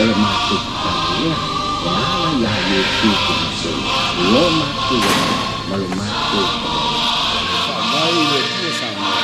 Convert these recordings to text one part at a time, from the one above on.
O le matou tatalo lea e ala iā Iesu Keriso lo matou Alii ma lo matou Faavae. Faavae i le Atua Samoa.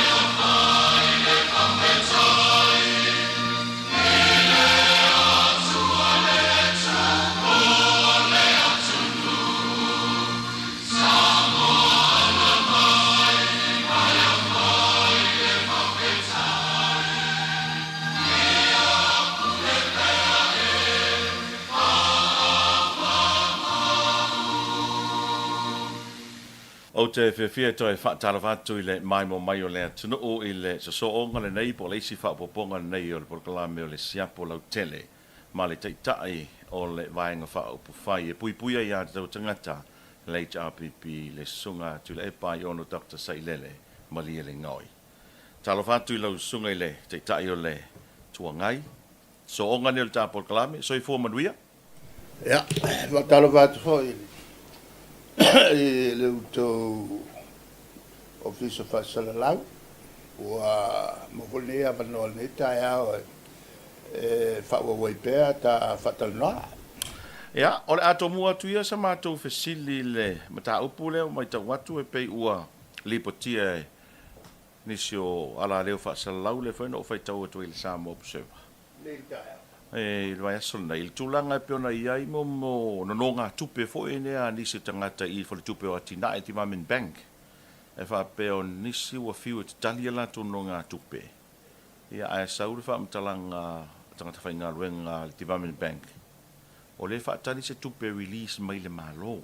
Ou te fiafia e toe faatalofa atu i le maimoa mai o le atunuu i le sosooga lenei po o le isi faaopoopoga lenei o le polokalame o le Siapo Lautele ma le Taitai o le Vaega Faaupufai e Puipuia Aia Tatau Tagata, le HRPP, le Susuga Tuilaepa Aiono Doctor Sailele Malielegaoi. Talofa atu i lau susuga i le Taitai o le Itu Agai. Sooga nei o le ta polokalame. Soifua manuia. Ia, faatalofa atu foi i le outou Ofisa Faasalalau ua maua foi lenei avanoa i lenei taeao e faaauau ai pea ta faatalanoaga. Ia, o le a tomua atu ia sa matou fesili i le mataupu lea ua matau atu e pei ua lipotia e Nisi o alaleo faasalalau lea foi na ou faitau atu ai i le Samoa Observer i le vaiaso lenei, i le tulaga e pei ona i ai mo nonogatupe foi lea a nisi o tagata i Faletupe o Atinae, Development Bank, e faapea o nisi ua fiu e tatali a latou nonogatupe, ia ae sau le faamatalaga a tagata faigaluega a le Development Bank, o lea e faatali se tupe e release mai le Malo.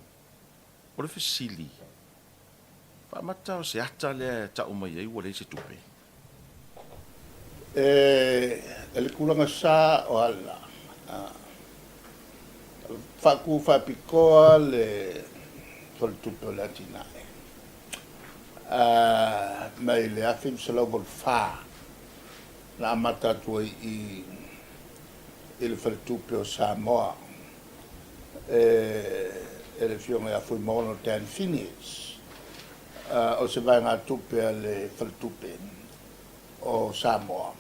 O le fesili, Faamata o se ata lea e tau mai ai ua leai se tupe? E le tulaga sa o ala, faatu faapitoa le Faletupe o le Atinae mai le 1984 na amata atu ai i i le Faletupe o Samoa. E le Afioga ia Fuimaono Dan Phineas, o se vaegatupe a le Faletupe o Samoa,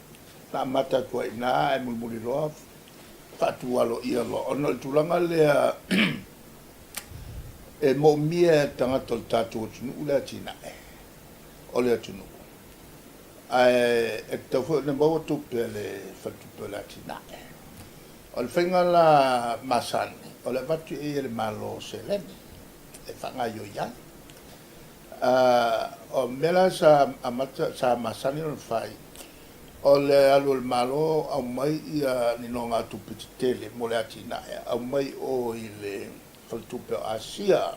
na amata atu ai i ina ae mulimuli loa faatu aloaia loa ona o le tulaga lea e moomia e tagata o le tatou atunuu le atinae o le atunuu ae e tatau foi ona maua tupe a le Faletupe o le Atinae. O le faiga la masani, o le avatu i ai e le Malo seleni e faagaoioi ai. O mea la sa amata, sa masani ona fai, o le alu o le Malo aumai ia ni nogatupe tetele mo le atinae, aumai i o i le Faletupe o Asia.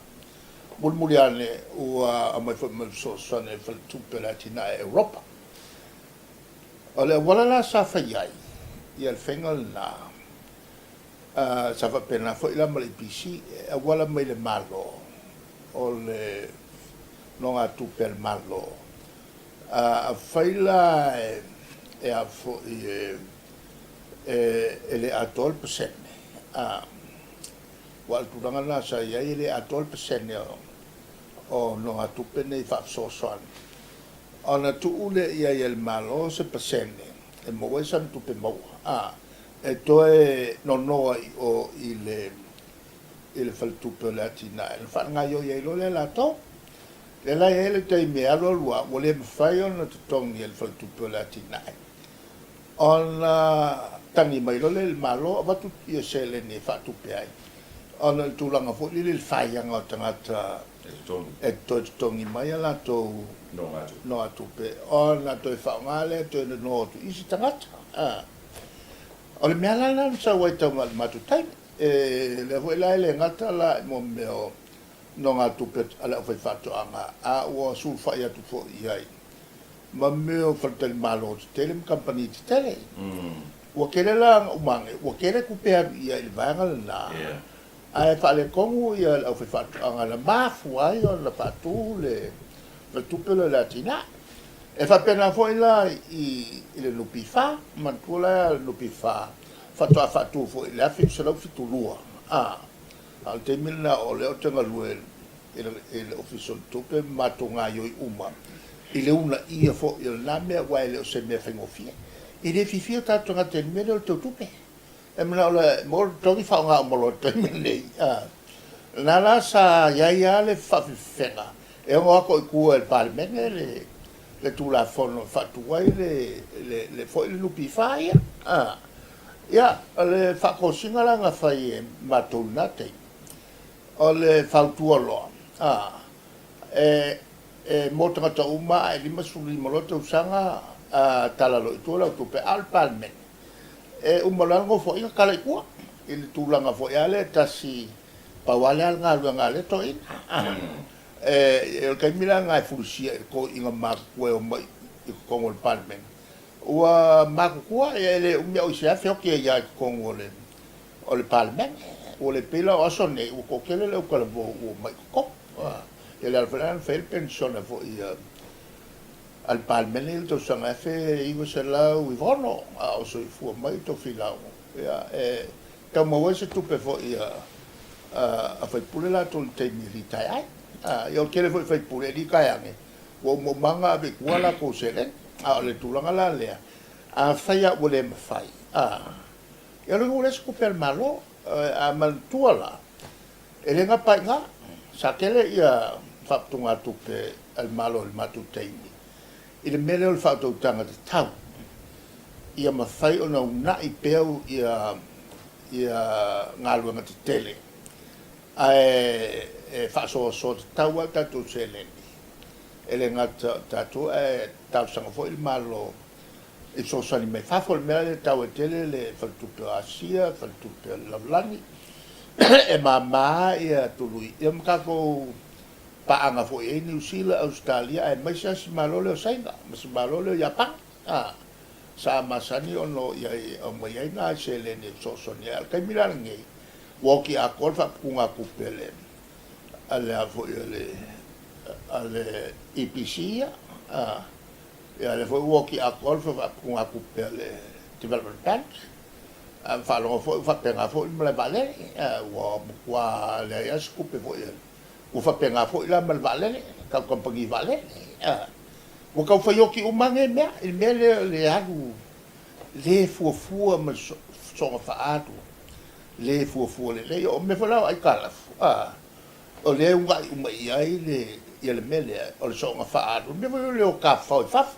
Mulimuli ane ua aumai foi ma le fesoasoani a le Faletupe o le Atinae a Europa. O le auala la sa fai ai ia le faiga lena, sa faapena foi la ma le EPC, e auala mai le Malo, o le nogatupe a le Malo. Afai la e a foi e le atoa le pasene, aua o le tulaga lena sa i ai e le atoa le pasene o nogatupe nei faafesoasoani, Ona tuu lea i ai e le Malo se pasene e maua ai sana tupe maua, a e toe nono ai i o i le i le faletupe o le atinae, ona faagaoioi ai loa lea e latou. Lea la e i ai le taimi e alu alu lava, ua le mafai ona totogi e le faletupe o le atinae, ona tagi mai loa lea i le Malo, avatu ia seleni e faatupe ai, ona o le tulaga foi lele i le faiaga o tagata e toe totogi mai a latou nogatupe ona toe faaaoga lea e toe nono atu i isi tagata. O le mea la lena na sau ai tau mai i le matou taimi. E lea foi la e le gata la i mo mea o nogatupe a le aufaifaatoaga, a ua sulufai atu foi i ai ma mea o faletalimalo tetele ma kamupani tetele. Ua tele la ona uma ane, ua tele tupe alu i ai i le vaega lena. Ae faaletonu le aufaifaatoaga na mafua ai ona faatu le faletupe lea o le atinae. E faapena foi la i le NPF, manatua la le NPF faatoa faatu foi i le 1972, a o le taimi lena o lea ou te galue i le Ofisa o le Tupe ma matou gaoioi uma i le uunaia foi o lena mea aua e le o se mea faigofie. E le fiafia o tatou tagata i le mea lea o le teutupe. E manao loa e maua le totogi faaaoga uma loa i le taimi lenei. Lena la sa i ai lava le faafefefega e ono ato i tua e le Palemene le le Tulafono e faatu ai le le foi le NPF ia. Ia, o le faatosina la na fai e matou i lena taimi, o le fautua loa, e e mo tagata uma ae 55 loa tausaga, tala loa i tua lau tupe, a o le Palemene, e uma loa le nofoaiga tala i tua i le tulaga foi lea e tasi, pau lava lea o le galuega a lea toeaina. E, o le taimi la lena e fulisia i le toeaina matutua e omai i totonu o le Palemene, ua matutua, e le umi a o i se afe oti ai lava i totonu o le o le Palemene. Ua le pei la o aso nei, ua toatele le autalavou ua omai i totonu. Ia le ala foi lena na fai ai le penisione foi a le Palemene i le tausaga 1996, a o soifua mai Tofilau. Ia, e tau maua ai se tupe foi a sui usufono latou i le taimi e litaea ai. Ia, o le tele foi o sui usufono e litaea ane, ua uma uma lava ona ave i tua a latou seleni. A o le tulaga la lea, afai lava ua le mafai, ia o lona ua leai se tupe a le Malo. A manatua la, e le gapa i ina, sa tele ia faaputugatupe a le Malo i le matou taimi i le mea lea o le faautautaga tatau ia mafai ona uunai pea ia galuega tetele ae e faasoasoa tatau lava tatou seleni. E le gata o tatou ae talosaga foi le Malo i fesoasoani mai fafo. O le mea lea e taua tele le Faletupe o Asia, Faletupe o le Lalolagi, e mama ia tului ia ma tatou paaga foi i ai Niu Sila, Ausetalia aemaise lava si Malo lea o Saina ma si Malo lea o Iapani. Sa masani ona o i ai e aumai ai nai seleni e fesoasoani ai. A o le taimi la lenei, ua oti atoa le faaputugatupe a le a le a foi a le a le EPC ia. Ia lea foi ua oti atoa le faaputugatupe a le Development Bank. A faalogo foi ua faapena foi le malae vaalele, ua matua leai lava se tupe foi a Ua faapena foi la ma le vaalele, tau kamupani vaalele. Ua tau fai oti uma lava nei mea i le mea lea o le alu le fuafua ma le soona faaalu le fuafua lelei. O mea foi la o aitalafu, o lea e uunai uma i ai le, ia le mea lea o le soona faaalu, le mea foi lea o le o tafafao i fafo.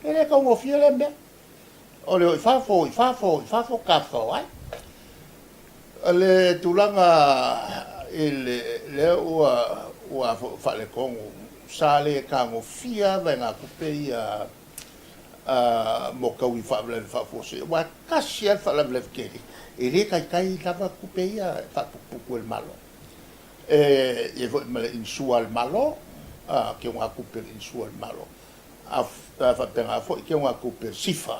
E le taugofie lea mea. O le o i fafo, o i fafo, o i fafo tafafao ai. O le tulaga i le lea ua ua faaletonu, sa le tagofia lava vaegatupe ia mo taui faalavelave faafuasei, aua e tasi lava le faalavelave tele, e le taitai lava tupe ia e faaputuputu e le Malo. E i ai foi ma le insure a le Malo, teugatupe a le insure a le Malo, a faapena foi teugatupe a le SIFA.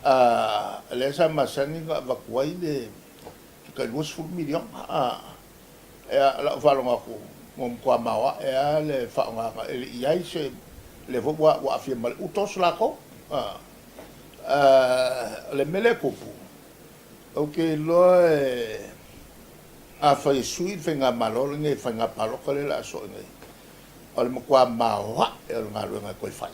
A lea sa masani ona avatu ai le tai 20 miliona. A, lau faalogo atu, ua matua maoae lava le faaaogaina, e le i i ai se, lea foi ua aafia ma le UTOS latou. A, o le mea lea e tupu, ou te iloa e, afai e sui le faigamalo lenei i le faiga palota lea o le a sosoo nei, o le matua maoae o le galuega e toe fai.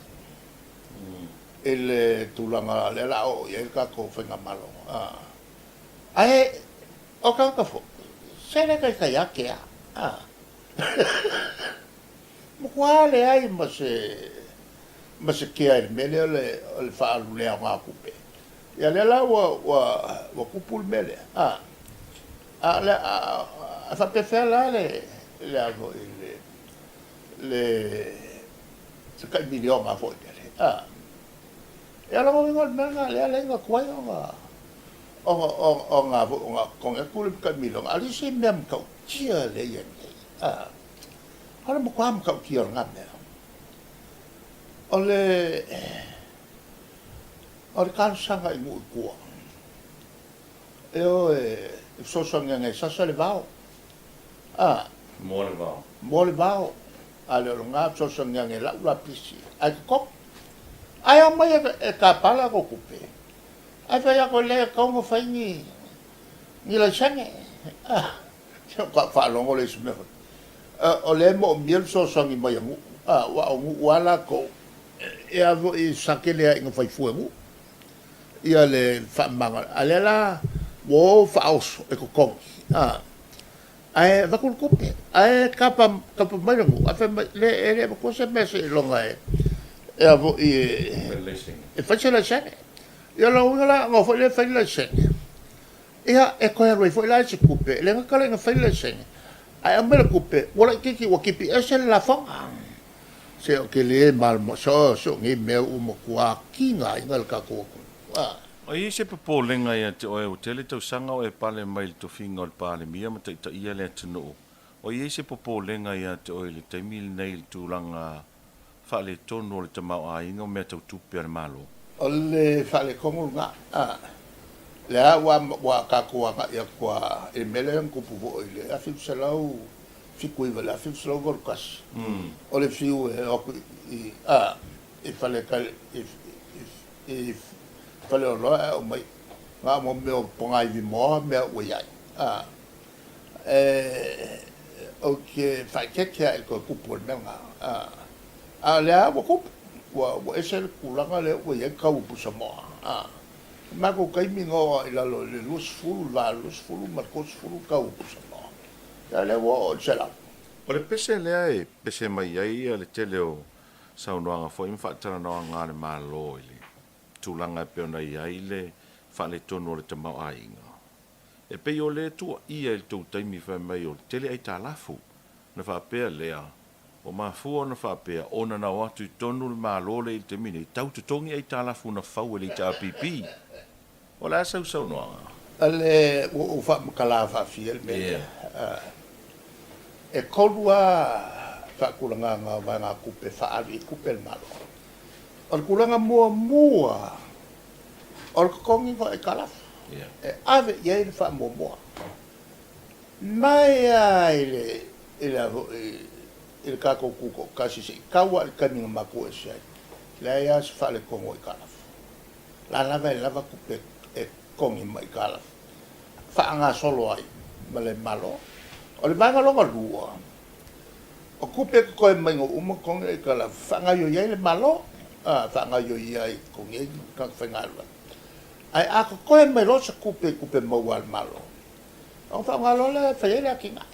i le tulaga lea o le a oo i ai le tatou faigamalo. Ae o tagata foi, se le taitai ake lava. Matua leai ma se ma se kea i le mea lea o le faaalu le aoga o tupe. Ia lea la ua ua ua tupu le mea lea. A a le a faapefea la le le a foi le le se tai miliona foi lele, a. Ia o lona uiga o le mea lena lea e ala ai ona tuai ona, ona, ona, ona, ona totogi atu le tai miliona. A o le isi mea matautia lea e i ai nei, a, o le matua matautia o lena mea, o le, o le talosaga i nuu i tua, e o e fesoasoani ane e sasa le vao, a. Moa le vao. Moa le vao. A le o lena fesoasoani ane e lau lapisi ae totogi. Ae omai e tapa la latou tupe, ae fai atu e leai e tatau ona fai ni ni laisene. Se ua faalogo le isi mea foi. O lea e moomia le fesoasoani mai a nuu, aua o nuu lava latou e a foi sa tele lava ina fai fua e nuu ia le faamama. A lea la Ua o faaoso e totogi, a, ae avatu le tupe, ae tapa, tapa mai le nuu, ae fai mai, le, e le avatua se mea seiloga e, e a foi e, e fai se laisene. Ia o lona uiga la, ona o foi lea e fai le laisene, ia, e toe alu ai foi la isi tupe, e le gata la ina fai le laisene, ae aumai le tupe, ua laitiiti, ua tipi ese le lafoga. Se o te le malamalama, so, so nei mea ua matua tigaina le tatou atunuu. A. O i ai se popolega ia te oe ua tele tausaga o e pale mai i le tofiga o le Palemia ma taitaia le atunuu. O i ai se popolega ia te oe i le taimi lenei i le tulaga faaletonu o le tamaoaiga o mea tau tupe a le Malo? O le faaletonu lena. A. Lea ua, ua tatou agai atu a i le mea lea na tupu foi i le 1979 i le 1981, o le fiu e o atu i, a, i fale, i, i Faleoloa ae aumai na o mea o pogaivi moa mea ua i ai. A, e, ou te faaeteete lava i le toe tupu o le mea lena. A, a o lea lava ua tupu, ua, ua ese le tulaga lea ua i ai le tau o pusamoa. A, i le matou taimi na oo lava i lalo i le 20, le 80 ma le 30 le tau o pusamoa. A o lea ua oo i le 100. O le pese lea e pese mai ai le tele o saunoaga foi ma faatalanoaga a le Malo i le tulaga e pei ona i ai le faaletonu o le tamaoaiga. E pei o le tuuaia i le tou taimi fai mai o le tele aitalafu, ona faapea lea, ua mafua ona faapea ona na o atu i totonu le Malo lea i le taimi nei, tau totogi aitalafu na fau e le HRPP. O le a sau saunoaga? Le, ua ou faamatala faafia le mea lea. E tolu lava faatulagaga o vaegatupe e faaalu i ai tupe a le Malo. O le tulaga muamua, o le totogiga o aitalafu e ave i ai le faamuamua. Mai lava i le, i le a foi, i le tatou tutoatasi seia tau lava i le taimi na matou ese ai, leai lava se faaletonu o aitalafu. La lava e lava tupe e totogi mai aitalafu faagasolo ai ma le Malo. O le vaega lona lua, o tupe e totoe mai ina ua uma totogi aitalafu, faagaoioi ai le Malo, faagaoioi ai, totogi ai tagata faigaluega. Ae a totoe mai loa se tupe i tupe maua a le Malo, ona faaaoga loa lea e fai ai le atinae.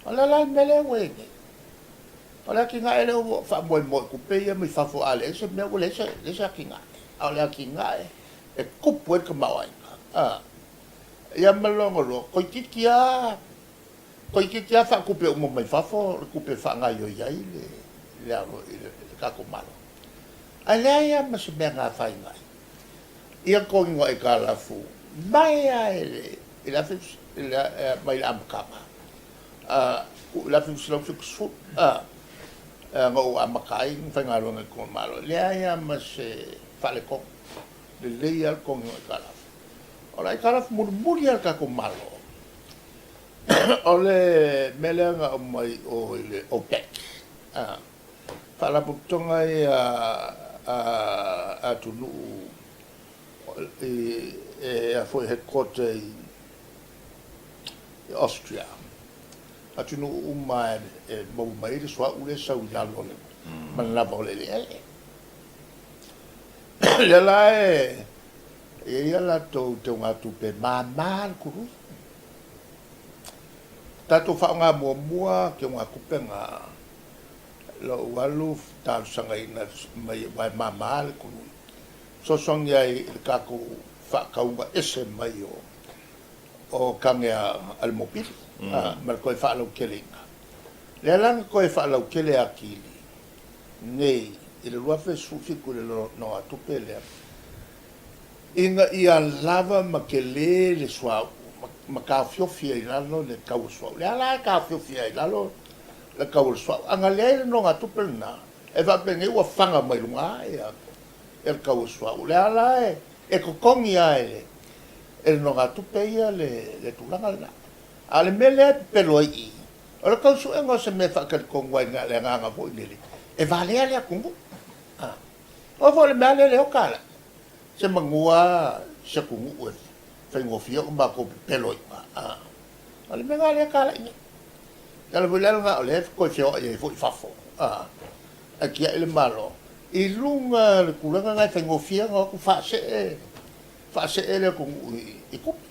O le a la le mea lea ua i ai nei? O le atinae lea ua faamoemoe i tupe ia mai fafo, a leai se mea ua leai se atinae. A o le atinae e tupu ai le tamaoaiga. A, ia ma le lona lua, toeitiiti lava, toeitiiti lava faatupe uma mai fafo le tupe e faagaoioi ai le, le, le, le tatou Malo. Ae leai lava ma se mea na afaina ai ia totogiga o aitalafu mai lava i le, i le afe, mai le amataga. I le 1970 na ou amata ai ona faigaluega i totonu o le Malo, e leai lava ma se faaletonu, lelei lava le totogi o aitalafu. O le aitalafu mulimuli lava a le tatou Malo, o le mea lea na aumai o i le OPEC, Faalapotopotoga ia a atunuu e a foi headquarter i Austria, atunuu uma e maua mai ai le suauu lea e sau i lalo o le manava o le eleele. O lea la e i ai a latou teugatupe e mama le tului. Tatou faaaoga muamua teugatupe na lou alu talosagaina mai aua e mama le tului. Fesoasoani ai i le tatou faatauga ese mai o o tane a le mobili ma le toe faalauteleina. Lea la na toe faalautele atili nei i le 2017 i le nogatupe lea, ina ia lava ma tele le suauu ma taofiofi ai i lalo le tau o le suauu. Lea la e taofiofi ai i lalo le tau o le suauu. A na leai le nogatupe lena, e faapenei ua faga mai luga ia le tau o le suauu. Lea la e totogi lava e le e le nogatupe ia le tulaga lena. A o le mea lea e pepelo ai i i, o le tau suega o se mea e faatalitonu ai na o le agaga foi lele, e valea le atunuu. A, aua foi o le mea lava lea e le oka ala, se manu lava se atunuu e faigofie ona matou pepelo ai i ina. A, o le mea lena lea e talai nei. O le ala foi lena o lea e toe feoai ai foi i fafo, a, ae tiai le Malo i luga o le tulaga lena e faigofie ona o atu faasee. Faasee le atunuu i tupe.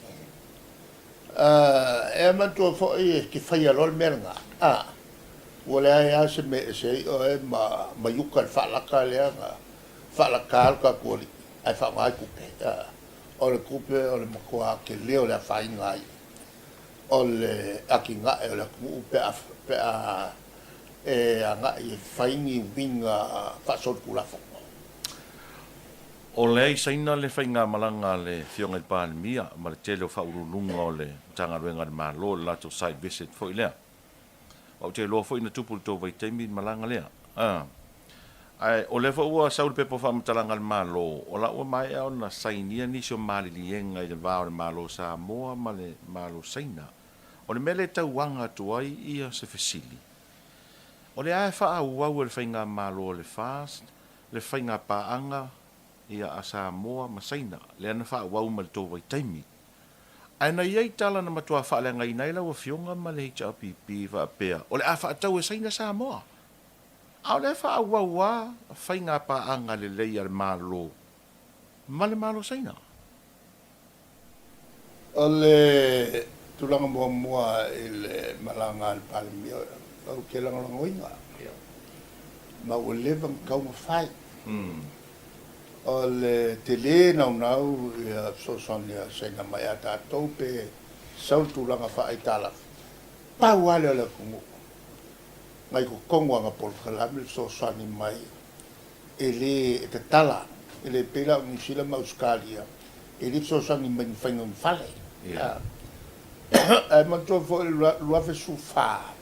E manatua foi e te faia loa le mea lena, a, ua leai lava se mea e ese ai oe ma iuka le faalaka lea na faalaka lo tatou alii ae faaaoga ai tupe. O le tupe o le matua tele o le afaina ai o le atinae o le atunuu pe a e agai e fai ni uiga faasolitulafono. O lea i Saina le faigamalaga a le Afioga i le Palemia ma le tele o faauluuluga o le Matagaluega a le Malo i le latou site visit foi lea. Ma ou te iloa foi na tupu i le tou vaitaimi le malaga lea. Ae o lea foi ua sau le pepa o faamatalaga a le Malo, o la ua maea ona sainia nisi o maliliega i le va o le Malo o Samoa ma le Malo o Saina. O le mea lea e tauaga atu ai ia se fesili, o le a e faaauau e le Faigamalo a le FAST le faiga paaga ia a Samoa ma Saina, lea na faaauau mai le tou vaitaimi. Ae na i ai tala na matua faaleagaina ai lau Afioga ma le HRPP faapea, o le a faatau e Saina Samoa. A o lea e faaauau a faiga paaga lelei a le Malo ma le Malo Saina. O le tulaga muamua i le malaga a le Palemia, ou te lagolagoina, ma ua leva ona tatau ona fai. O le tele naunau ia fesoasoani a Saina mai ia tatou pe sau le tulaga faa-aitalafu, pau lava lea o le atunuu na i totonu o ana polokalame le fesoasoani mai e le e tatala, e le pei la o Niu Sila ma Ausetalia, e le fesoasoani mai i ni faiga o ni fale. Ae manatua foi le 2014,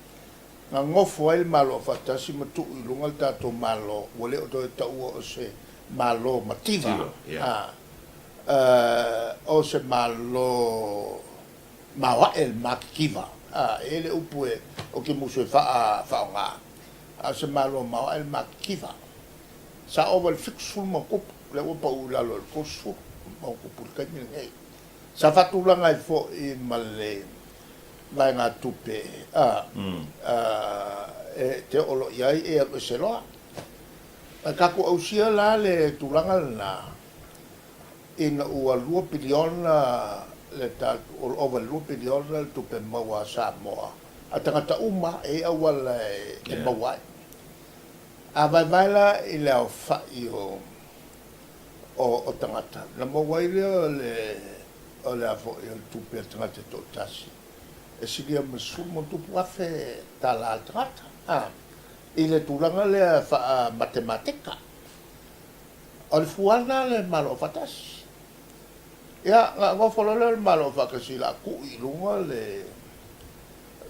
na nofo ai le Malo Aufaatasi ma tuu i luga le tatou Malo, ua le o toe taua o se Malo mativa, o se Malo maoae le matitiva, e i ai le upu ou te musu e faaaoga, a o se Malo maoae le matitiva. Sa ova i le 70 ma tupu, lea ua pau i lalo i le 30 ma tupu i le taimi lenei. Sa faatulaga ai foi ma le vaegatupe e te oo loa i ai e alu ese loa. Ae tatou ausia la le tulaga lena, ina ua lua piliona le tatou, ova i le lua piliona le tupe maua a Samoa, a tagata uma e i ai auala e maua ai. A vaevae la i le aofai o o tagata, ona maua ai lea o le o le a foi o le tupe a le tagata e toatasi, e silia ma le $10,000 tala a le tagata, a, i le tulaga lea faa-matemateka. O le fua lena a le Malo Aufaatasi. Ia, na nofo loa lea o le Malo Aufaatasi o le a tuu i luga le,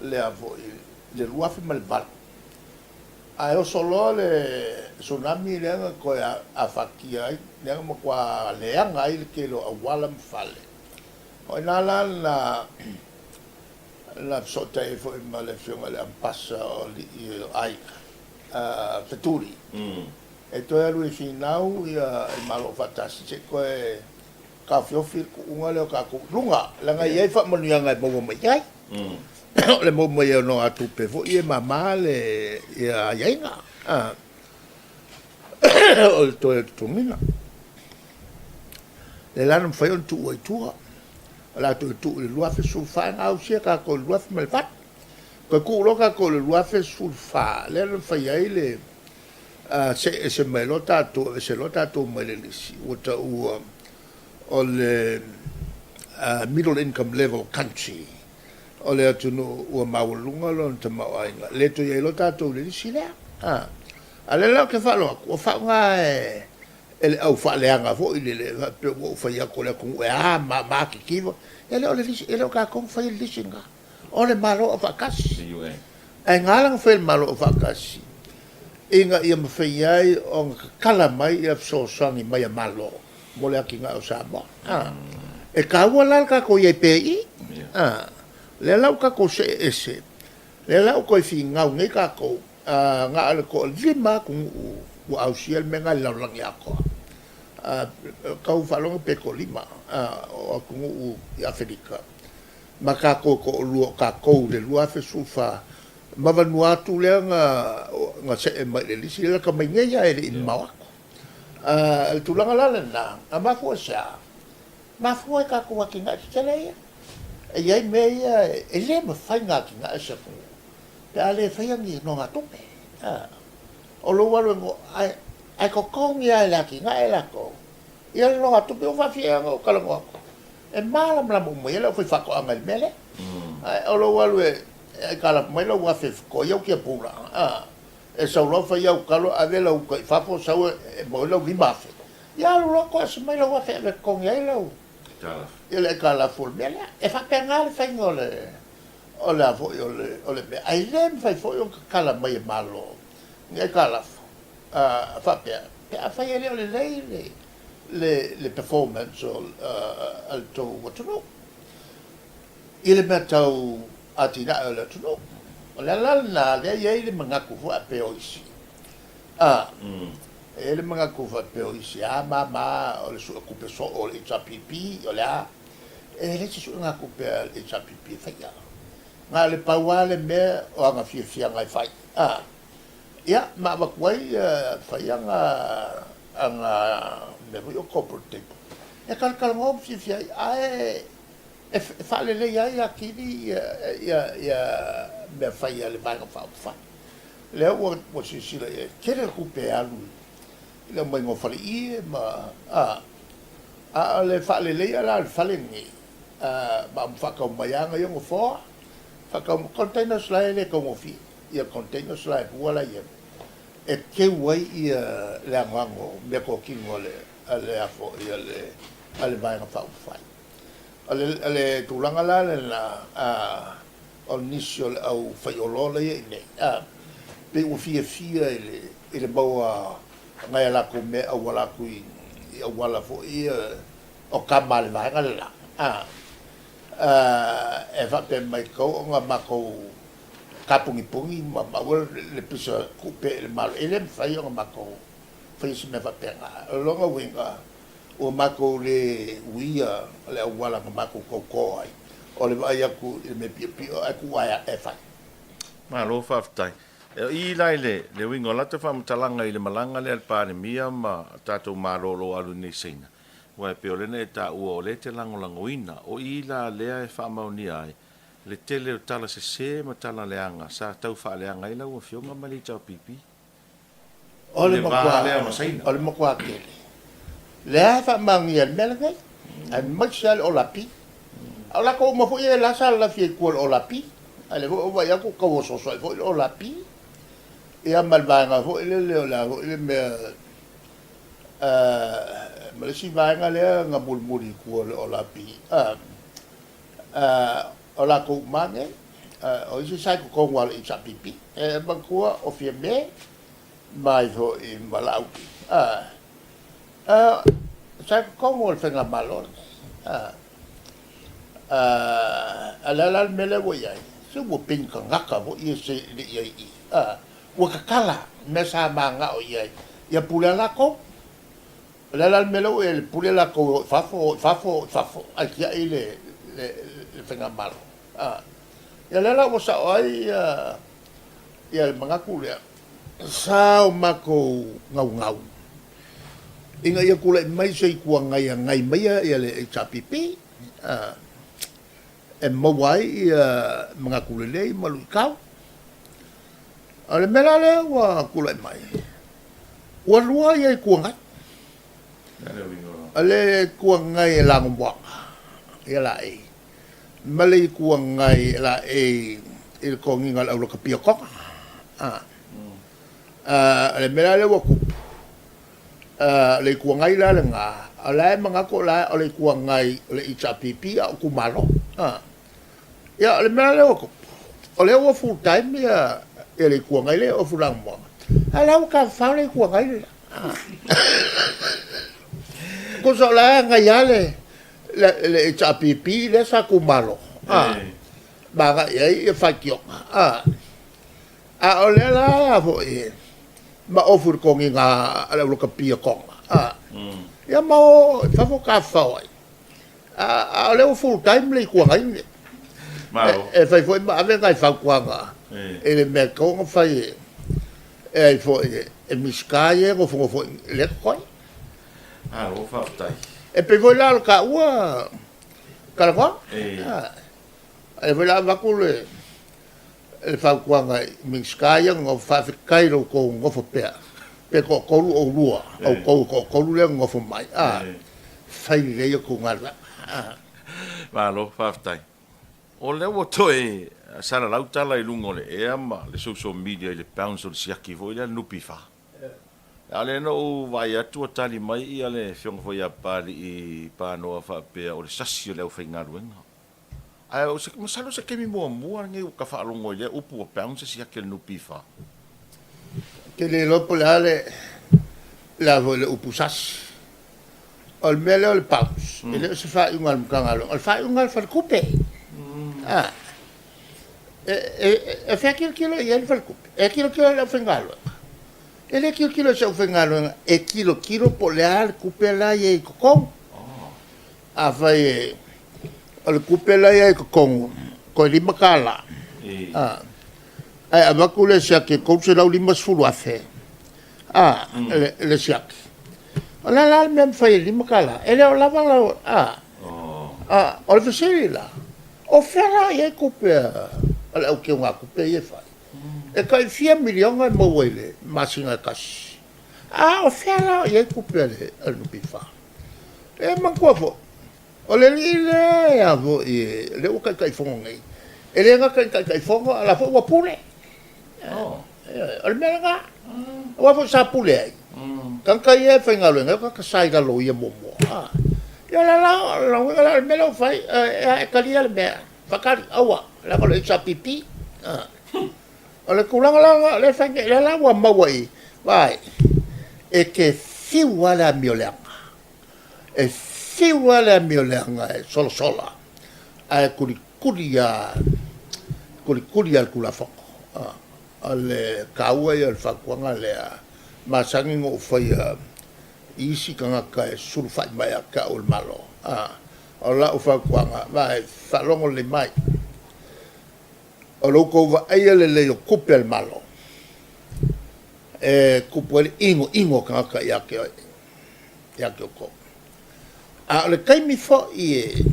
le a foi, le 2008. Ae oso loa le tsunami lea na toe afatia ai, lea na matua leaga ai le tele o auala ma fale. O i ina la na na fesootai ai foi ma le afioga i le Ambassa o alii o aiga, Fetuli, e toe alu e finau ia le Malo Aufaatasi se i toe taofiofi le tuuga lea o tatou i luga, leaga e i ai faamanuiaga e maua mai ai. O le maua mai ai o nogatupe foi e mama le aiaiga o le toe totogiina. Lea la na mafai ona tuu ai i tua. O le a toe tuu i le 2014, na ausia tatou i le 2008. Toe tuu loa tatou i le 2014, lea na mafai ai le see ese mai loa tatou, aveese loa tatou mai le lisi ua taua o le middle income level country, o le atunuu ua maualuga lona tamaoaiga, le toe i ai loa tatou i le lisi lea. A o lea la ou te faalogo atu, ua faaaoga e le au faaleaga foi lele, faapea ua ou fai atu o le atunuu e a ma matitiva. E le o le lisi, e le o tatou na faia le lisi lena. O le Malo Aufaatasi. Ae na ala ona fai e le Malo Aufaatasi, ina ia mafai ai ona tatala mai ia fesoasoani mai a Malo mo le atinae o Samoa. E taua la le tatou i ai pea i i. Lea la ua tatou see ese, lea la ua toe finau nei tatou, na o le toalima atunuu ua ausia le mea lena i le lalolagi atoa. Tau faalogo pe toalima o atunuu i Afelika ma tatou toalua o tatou i le 2014, ma Vanuatu lea na see mai i le lisi lea lata mai nei lava e le i mamao atu. O le tulaga la lena, na mafua i se a? Mafua i tatou atinae tetele ia. E i ai mea ia e le mafai ona atinae se atunuu pe a le faia ni nonogatupe. O lou alu e ae totogi lava e le atinae latou ia le nonogatupe. Ua faafiaia ona ou talanoa atu, e malamalama uma i ai le aufaifaatoaga i le mea lea. Ae o lou alu e aitalafu mai lau $1,000 e fetoai au tiapula, e sau loa fai au talo ave lau uta i fafo sau e maua ai lau $5,000. Ia alu loa toese mai lau $1,000 e ave e totogi ai lau ia le aitalafu o le mea lea. E faapena le faiga o le o le a foi o le o le mea, ae le mafai foi ona tatala mai e Malo ni aitalafu a faapea pe afai e le o lelei le le le performance o a le tou atunuu i le mea tau atinae o le atunuu. O le ala lena lea e i ai le manatu foi faapea o isi a e i ai le manatu faapea o isi a mama o le suetupe soo o le HRPP o le a. E leai se suegatupe a le HRPP e faia. Na o le pau lava le mea o ana fiafiaga e fai. A, ia, ma avatu ai fai ana, ana mea foi ia o corporate table e talatalanoa ma fiafia ai, ae e faaleleia ai atili ia, ia, ia mea fai a le Vaega Faaupufai. Lea ua, ua silasila i ai, tele le tupe e alu i le aumaiga o faleie ma, a, A o le faaleleia la o le fale lenei, ma faatau mai lava nai nofoa, faatau containers la e le taugofie, ia containers la e fua la i ai, e teu ai ia le anoano o meatotino a le, a le a foi, a le, a le Vaega Faaupufai. O le, o le tulaga la lena, o nisi o le au faioloa la e i ai nei, pei ua fiafia i le, i le maua nai a latou mea e auala atu i auala foi ia o tama a le vaega le la, e faapea mai tou ona matou tapunipuni ma maua le pisa tupe i le Malo, e le mafai ona matou faia se mea faapena. O lona uiga, ua matou le uia le auala na matou tauto ai, o le vaai atu i le mea piopio ae tuu ae e fai. Malo faafetai. O i la i le uiga o lata faamatalaga i le malaga lea a le Palemia ma tatou Malo o lo o alu nei i Saina, aua e pei o lea na e taua o lea e te lagolagoina, o i la lea e faamaonia ai le tele o tala sese ma tala leaga sa tau faaleaga ai lau Afioga ma le HRPP i le va lea ma Saina. O le matua tele lea e faamaonia i le mea lenei, aemaise lava le Olapi. A o latou uma foi ia la sa lalafi ai i tua i le Olapi, a o lea foi ua ou vaai atu ua tau ososo ai foi le Olapi, ia ma le vaega foi lele o le a foi le mea, ma le isi vaega lea na mulimuli i tua o le Olapi, o latou uma lava nei, o isi sa i totonu lava o le HRPP. E manatua o Fiame ma ai foi ma Laauli, Sa i totonu o le Faigamalo lenei. A o le a la le mea lea ua i ai? Se ua pei ni tagata foi ia se le i ai i i. Ua tatala mea sa manao i ai, ia pule lava latou. O le a la le mea lea ua i ai, pule latou e o i fafo, o i fafo, o i fafo, ae tiai le Faigamalo. Ia lea la ua sao ai le manatu lea, sa o matou naunau ina ia tulai mai se Itu Agai e agai maia le HRPP e maua ai manatu lelei ma luitau. O le mea la lea ua tulai mai, ua lua Itu Agai. O le Itu Agai e lagomoaga, ia laei, ma le Itu Agai e laei i le toniga o le aulakapia toga. O le mea la lea ua tupu, o le Itu Agai la lena, o la e manatu o la o le Itu Agai o le HRPP a o itumalo. Ia, o le mea la lea ua tupu, o lea ua full time ia le Itu Agai lea e ofu i Lanumoana, a o la ua tafafao le Itu Agai le la. Tusa o la e agai lava le HRPP lea sa itumalo, ma agai ai ia faitioga. A o lea la foi ma ofu i le toniga a le aulakapia toga, a, ia ma o i fafo tafafao ai. A o lea ua full time le Itu Agai lenei. Malo. E fai foi ma ave nai fautuaga i le mea e tatau ona fai e ai foi e Minisita ia e nofonofo i lea totoe. Malo faafetai. E pei foi la o le taua talanoa. Ae foi la avatu le le fautuaga i Minisita ia nonofo, faafetai i lo outou nonofo pea, pe toatolu oulua, outou e toatolu lea nonofo mai, a, fai lelei a outou galuega. Malo, faafetai. O lea ua toe salalau tala i luga o le ea ma le social media i le bounce o le siaki foi lea a le NPF. A o lea na ou vaai atu ua tali mai ia le afioga foi ia Papalii Panoa faapea o le sasi o le aufaigaluega. Ae o se, masalo o se taimi muamua lenei ua ta faalogo i lea upu ua bounce siaki a le NPF. Ou te le iloa po o le a le, le a foi le upu sasi. O le mea lea o le bounce, e le o se faaiuga a le Matagaluega, o le faaiuga a le Faletupe. A, e, e, e fea tilotilo i ai le Faletupe? E tilotilo i le aufaigaluega. E le tilotilo i se aufaigaluega, e tilotilo po o le a le tupe la e i ai i totonu. Afai e, o le tupe la e i ai i totonu, toe $5, a, ae avatu le siaki e $350,000, a, le siaki. O le a la le mea e mafai e le $5? E le o lava lau, a, a, o le fesili la, o fea la o i ai tupe a le au teugatupe ia e fai? E tai fia miliona e maua i le masina e tasi. A o fea la o i ai tupe a le NPF? E manatua foi, o le alii lea a foi, lea ua Taitaifono nei, e le gata ina Taitaifono, a o la foi ua pule. O le mea lena. Aua foi sa pule ai. Tagata ia e faigaluega ai, o tagata sa i lalo o ia muamua. Ia o le la, o lona uiga la o le mea lea ua fai, e talia le mea, faatali, aua, leaga o le HRPP. O le tulaga la lena o lea e fai nei, o lea la ua maua i i, vaai, e te fiu lava le amioleaga, e fiu lava le amioleaga e solasola, ae tulikuli lava, tulikuli lava le Tulafono. O le taua ia o le fautuaga lea, e masani ona ou faia i isi tagata e sulufai mai ia te au o le Malo. O lau fautuaga, vaai, faalogo lelei mai, O lo outou vaaia lelei o tupe a le Malo e tupu ai le inoino o tagata ia te oe, ia te outou. A o le taimi foi e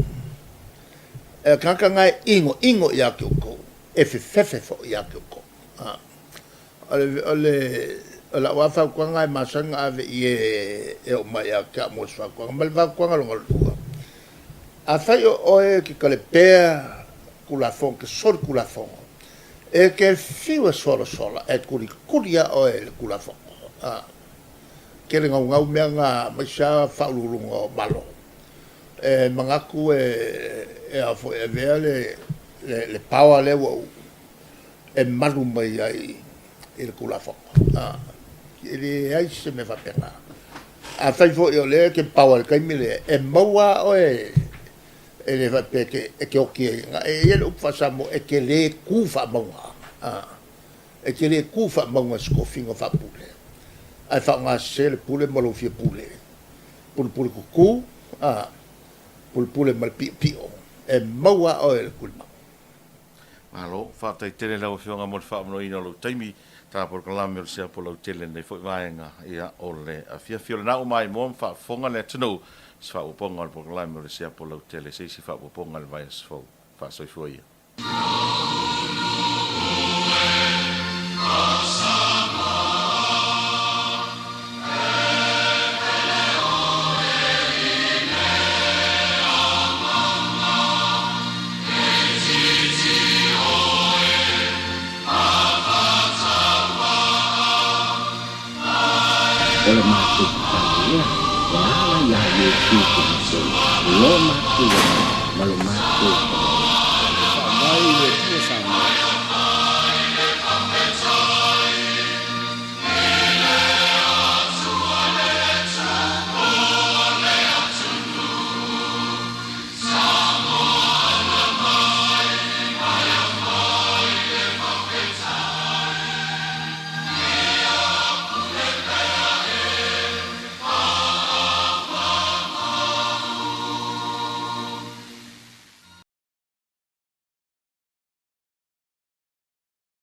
o tagata na e inoino ia te outou, e fefefe foi ia te outou. O le, o le, o lau lava fautuaga e masani ona ave i e e oo mai ia te au mo se fautuaga. Ma le fautuaga lona lua, afai o oe e te talepea Tulafono, te soli Tulafono, e te fiu e solasola, e tulituli lava oe e le Tulafono. A. Tele naunau mea na aemaise lava Faauluuluga o Malo. E manatu e, e a foi, e avea le, le, le power lea ua ou, e malu mai ai i le Tulafono. A. E leai se mea faapena. Afai foi o lea e te power i le taimi lea, e maua lava oe E le faapea e te, e te oti ai, na, e i ai le upu faa-Samoa, e te le tu faamauga, a, e te le tu faamauga i se tofiga faapule, ae faaaoga sese le pule ma lou fia pule, pulepule tutu, a, pulepule ma le piopio, e maua lava oe e le tulimanu. Malo, faafetai tele lau Afioga mo le faaavanoaina o lou taimi, ta polokalame o le Siapo Lautele i lenei foi vaega ia o le afiafi. O lena ua maimoa ma faafofoga le atunuu i se faaopoopoga o le polokalame o le Siapo Lautele se isi faaopoopoga i le vaiaso fou. Faasoifua ia. O le matou tatalo lea e ala iā Iesu Keriso lo matou ola ma lo matou faamaoni. E faavae i le Atua.